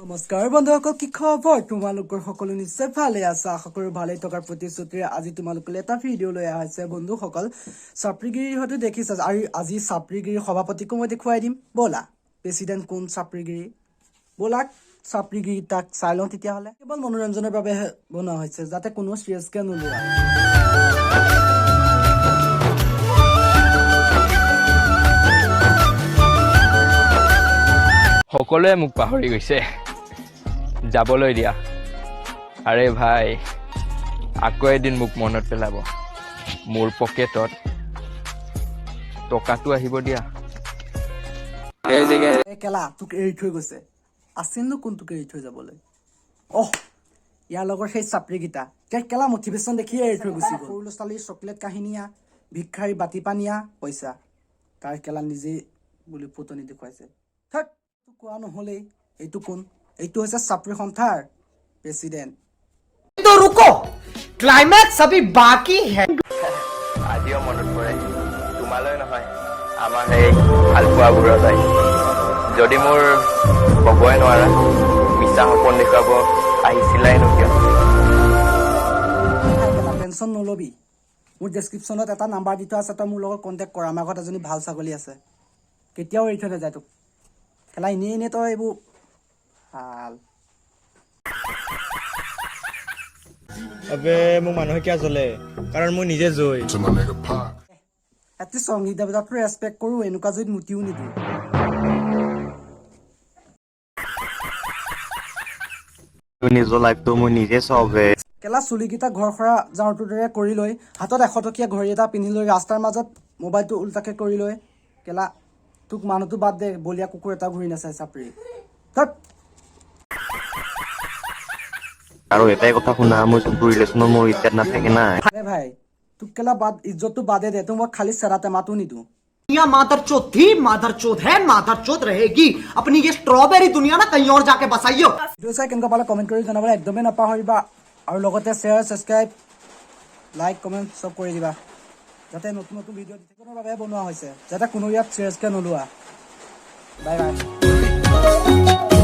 নমস্কাৰ বন্ধুসকল, কি খবৰ তোমালোকৰ? সকলো নিশ্চয় ভালে আছা। আশা কৰোঁ ভালে থকাৰ প্ৰতিশ্ৰুতিৰে আজি তোমালোকলৈ এটা ভিডিঅ' লৈ অহা হৈছে। বন্ধুসকল, চাপৰিগিৰি হয়তো দেখিছা আৰু আজি চাপৰিগিৰিৰ সভাপতিকো মই দেখুৱাই দিম। ব'লা, প্ৰেচিডেণ্ট কোন চাপৰিগিৰি, ব'লা চাপৰিগিৰি তাক চাই লওঁ। তেতিয়াহ'লে কেৱল মনোৰঞ্জনৰ বাবেহে বনোৱা হৈছে, যাতে কোনো চিৰিয়াছকৈ নোলোৱা। সকলোৱে মোক পাহৰি গৈছে, যাবলৈ দিয়া। আৰে ভাই, আকৌ এদিন মোক মনত পেলাব। মোৰ পকেটত টকাটো আহিব দিয়া। এই কেলা, তোক এৰি থৈ গৈছে। আছিলনো কোন তোক এৰি থৈ যাবলৈ? অহ, ইয়াৰ লগৰ সেই চাপৰিকেইটা কেলা কেলা মটিভেশ্যন দেখিয়ে এৰি থৈ গুচি গ'ল। সৰু ল'ৰা ছোৱালীৰ চকলেট কাহিনীয়া, ভিক্ষাৰী বাতি পানীয়া পইচা তাৰ কেলা নিজেই বুলি ফুটনি দেখুৱাইছে। থাক, তোক কোৱা নহ'লেই। এইটো কোন? এইটো হৈছে চাপৰি সন্থাৰ প্ৰেচিডেণ্ট। तो रुको, क्लाइमैक्स अभी बाकी है। আজিও মনত পৰে, তোমালৈ নহয়, আমাৰ সেই ভালপোৱাবোৰলৈ। যদি মোৰ ক'বই নোৱাৰা, মিছা সপোন দেখুৱাব আহিছিলাই কিয়? টেনশ্যন নল'বি, মোৰ ডেছক্ৰিপশ্যনত এটা নাম্বাৰ দি থোৱা আছে, তই মোৰ লগত কণ্টেক্ট কৰ। আমাৰ ঘৰত এজনী ভাল ছাগলী আছে, কেতিয়াও এৰি থৈ নাযায় তোক। খেলা এনেই এনেই তই এইবোৰ ভাল। আবে, মোক মানুহে কিয় জ্বলে? কাৰণ মই নিজে জয়। To my nigga Pac. এটি সংগীত দেৱতাকো ৰেচপেক্ট কৰোঁ, এনেকুৱা জুইত মুতিও নিদিওঁ। নিজৰ লাইফটো মই নিজে চাওঁ বে। কেলা, চুলিকেইটা ঘৰ সৰা জাৰুটোৰ দৰে কৰি লৈ, হাতত 100 টকীয়া ঘড়ী এটা পিন্ধি লৈ, ৰাস্তাৰ মাজত মোবাইলটো ওলোটাকে কৰি লৈ, কেলা তোক মানুহটো বাদ দে, বলীয়া কুকুৰ এটা ঘূৰি নাচায় চাপৰি। ধত। আৰু এটাই কথা শুনা, মই যোনটো ৰিলেশ্যনত মোৰ ইজ্জত নাথাকে না। আৰে ভাই, তোক কেলা বাদ, ইজ্জতটো বাদে দে, তোক মই খালি চেৰা টেমাটো নিদিওঁ। दुनिया मादर चोद थी, मादर चोद है, मादर चोद रहेगी। अपनी ये स्ट्रॉबेरी दुनिया ना कहीं और जाके बसाइयो। ভিডিঅ' চাই কেনেকুৱা পালে কমেণ্ট কৰি জনাবলৈ একদমেই নাপাহৰিবা আৰু লগতে শ্বেয়াৰ, ছাবস্ক্ৰাইব, লাইক, কমেণ্ট চব কৰি দিবা, যাতে নতুন নতুন ভিডিঅ' দি থাকিবৰ বাবে বনোৱা হৈছে, যাতে কোনো ইয়াত চিৰিয়াছকৈ নোলোৱা। Bye bye.